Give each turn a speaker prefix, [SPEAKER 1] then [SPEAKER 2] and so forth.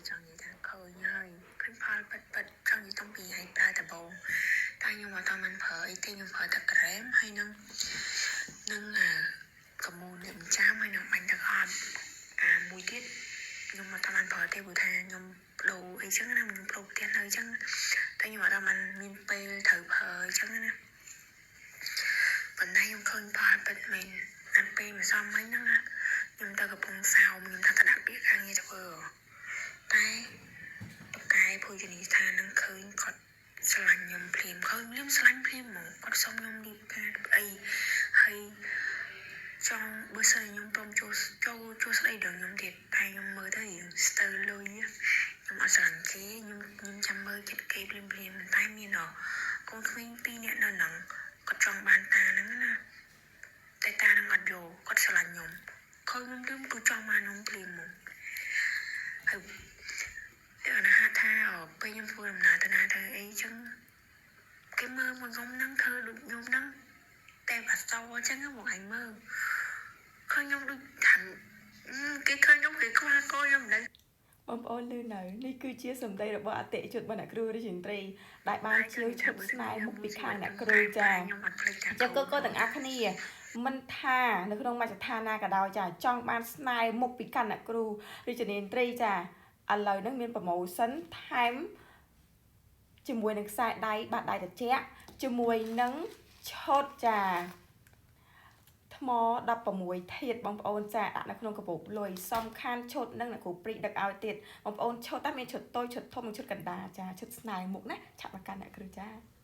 [SPEAKER 1] ចង់និយាយថាឃើញហើយឃើញផលពិតពិតចង់និយាយតាំងពីថ្ងៃប្រើដំបូងតែខ្ញុំអត់តាមបានប្រើអីទេខ្ញុំប្រើតែក្រែមហើយនឹងនឹងអាកមូលលាបចាំហើយនឹងបាញ់ទឹកអប់អាមួយទៀតខ្ញុំអត់តាមបានប្រើទេព្រោះថាខ្ញុំបដូរអីចឹងណាខ្ញុំប្រូផ្ទះនៅចឹងតែខ្ញុំអត់តាមបានមានពេលត្រូវប្រើអីចឹងណាប៉ុន្តែខ្ញុំឃើញផលពិតមែនអាពេលម្សិលមិញហ្នឹងណាខ្ញុំទៅកំពង់សោមខ្ញុំថាទៅដាក់ពាក្យការងារធ្វើតែបកែភោជនីយដ្ឋានហ្នឹងឃើញគាត់ស្រឡាញ់ខ្ញុំភ្លាមឃើញភ្លាមស្រឡាញ់ភ្លាមហ្មងគាត់សុំខ្ញុំរៀបការអីហើយចង់បើសិនជាខ្ញុំព្រមចូលចូលចូលស្ដីដល់ខ្ញុំទៀតតែខ្ញុំមើលទៅរៀងស្ទើរលុយខ្ញុំអត់ស្រឡាញ់គេខ្ញុំខ្ញុំចាំមើលចិត្តគេភ្លាមភ្លាមតែមានកូនក្មេងពីរនាក់នៅហ្នឹងគាត់ចង់បានតាហ្នឹងណាតែតាហ្នឹងអត់យកគាត់ស្រឡាញ់ខ្ញុំឃើញខ្ញុំភ្លាមគឺចង់បានខ្ញុំភ្លាមហ្មងហើយតែអាណាថាពេលខ្ញុំធ្វើដំណើរទៅណាទៅអីចឹងគេមើលមកខ្ញុំហ្នឹងធ្វើដូចខ្ញុំហ្នឹងតែអសអញ្ចឹងមកអញមើលឃើញខ្ញុំដូចថាគេឃើញខ្ញុំគេខ្វះកខ្ញុំមិនដឹង
[SPEAKER 2] បងប្អូនឮនៅនេះគឺជាសម្ដីរបស់អតិថិជនរបស់អ្នកគ្រូរាជិន្ទ្រីដែលបានជាវឈុតស្នេហ៍មុខពីខាងអ្នកគ្រូចា
[SPEAKER 1] ខ្ញុំអត់ភ្លេចថា
[SPEAKER 2] ចាកកទាំងអស់គ្នាមិនថានៅក្នុងមជ្ឈដ្ឋានណាក៏ដោយចាចង់បានស្នេហ៍មុខពីកាន់អ្នកគ្រូរាជនាត្រីចាឥឡូវហ្នឹងមាន promotion ថែមជាមួយនឹងខ្សែដៃបាតដៃត្រជាក់ជាមួយនឹងឈុតចាថ្ម16ធាតុបងប្អូនចាដាក់នៅក្នុងកាបូបលុយសំខាន់ឈុតនឹងអ្នកគ្រូព្រីដឹកឲ្យទៀតបងប្អូនឈុតតែមានឈុតតូចឈុតធំនិងឈុតកណ្ដាលចាឈុតស្នេហ៍មុខណាឆាប់មកកាន់អ្នកគ្រូចា។